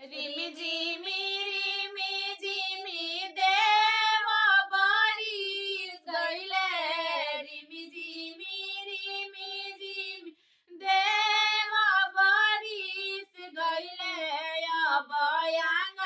रिमि झिमि रिमि झिमि देवा बारिश गइले, रिमि झिमि रिमि झिमि देवा बारिश गइले। अब आंगन